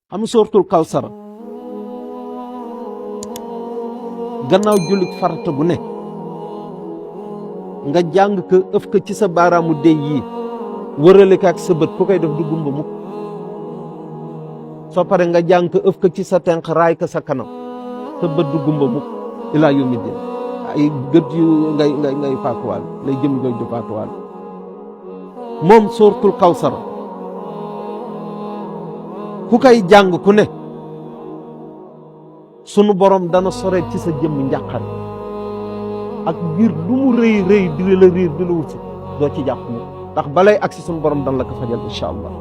xam sóortul kawsara gannaaw jullit farata bu ne nga jàng ko ëf ko ci sa baaraamu dey yii wërale ko ak sa bët ku koy def du gumba mukk soo pare nga jàng ko ëf ko ci sa tenq raay ko sa kanam sa bët du gumba mukk ilaa yawmi din ay gët yu ngay faatuwaal lay jëm jooy du faatuwaal moom sóortul kawsara ku koy jàng ku ne sunu borom dana sore ci sa jëmm njàqare ak biir lu mu rëy rëy di la riir di la wut si doo ci jàpp mu ndax balay agsi sunu borom dana la ko fajal incha allah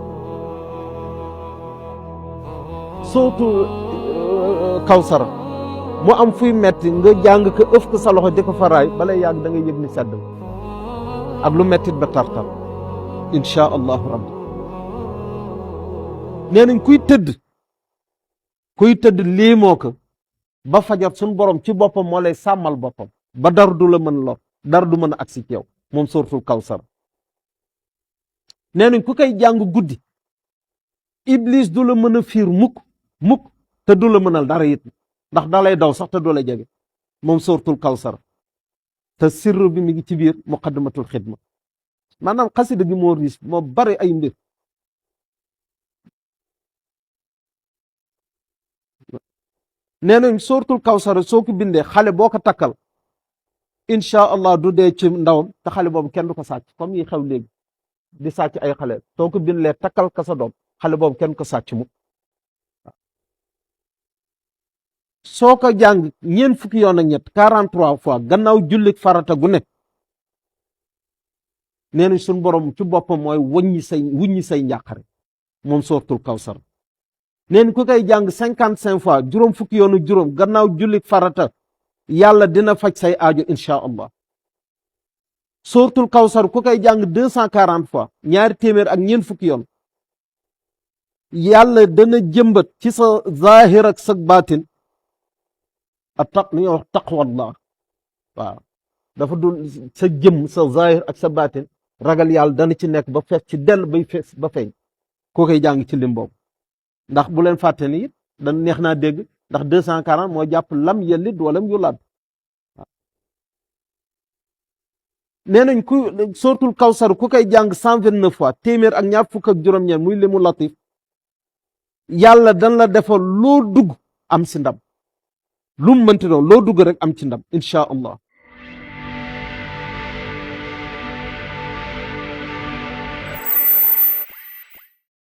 sootu kawsara mu am fuy metti nga jàng ko ëf ko sa loxo di ko faraay balay yàgg da ngay yëg ni sedd ak lu mettit ba tartar incha allahu rabbi nee nañ kuy tëdd lii moo ko ba fajar suñu borom ci boppam moo lay sàmmal boppam ba dara du la mën lor dara du mën a agsi ci yow moom sóortul kawsara nee nañ ku koy jàng guddi iblis du la mën a fiir mukk te du la mënal dara it ndax da lay daw sax te du la jege moom sóortul kawsara te sirru bi mi ngi ci biir muqaddamatul xidma maanaam xasida gi moo riis moo bari ay mbir nee nañ sóortul kawsara soo ko bindee xale boo ko takkal incha allah du dee ci ndawam te xale boobu kenn du ko sàcc comme yi xew léegi di sàcc ay xale soo ko bindee takkal ka sa doom xale boobu kenn ko sàcc mu soo ko jàng ñeent fukki yoon ak ñett 43 fois gannaaw jullit farata gu ne nee nañ suñu borom ci boppam mooy wuññi say njàqare moom sóortul kawsara neen ku koy jàng 55 fois juróom fukki yoonu juróom gannaaw jullit farata yàlla dina faj say aajo incha allah sóortul kawsar ku koy jàng 240 fois ñaari téeméer ak ñeent fukki yoon yàlla dana jëmbat ci sa zahir ak sa baatin li ñuy wax taqwallah waaw dafa dul sa jëm sa zahir ak sa baatin ragal yàlla dana ci nekk ba fees ci dell bay fees ba feeñ ku koy jàng ci lim boobu ndax bu leen fàtte ni it da neex naa dégg ndax 240 moo jàpp lam yalid walam yulad nee nañ ku sóortul kawsar ku koy jàng 129 fois téeméer ak ñaar fukk ak juróom-ñeent muy limu latif yàlla dan la defal loo dugg am si ndam lu mu mënti doon loo dugg rek am ci ndam incha allah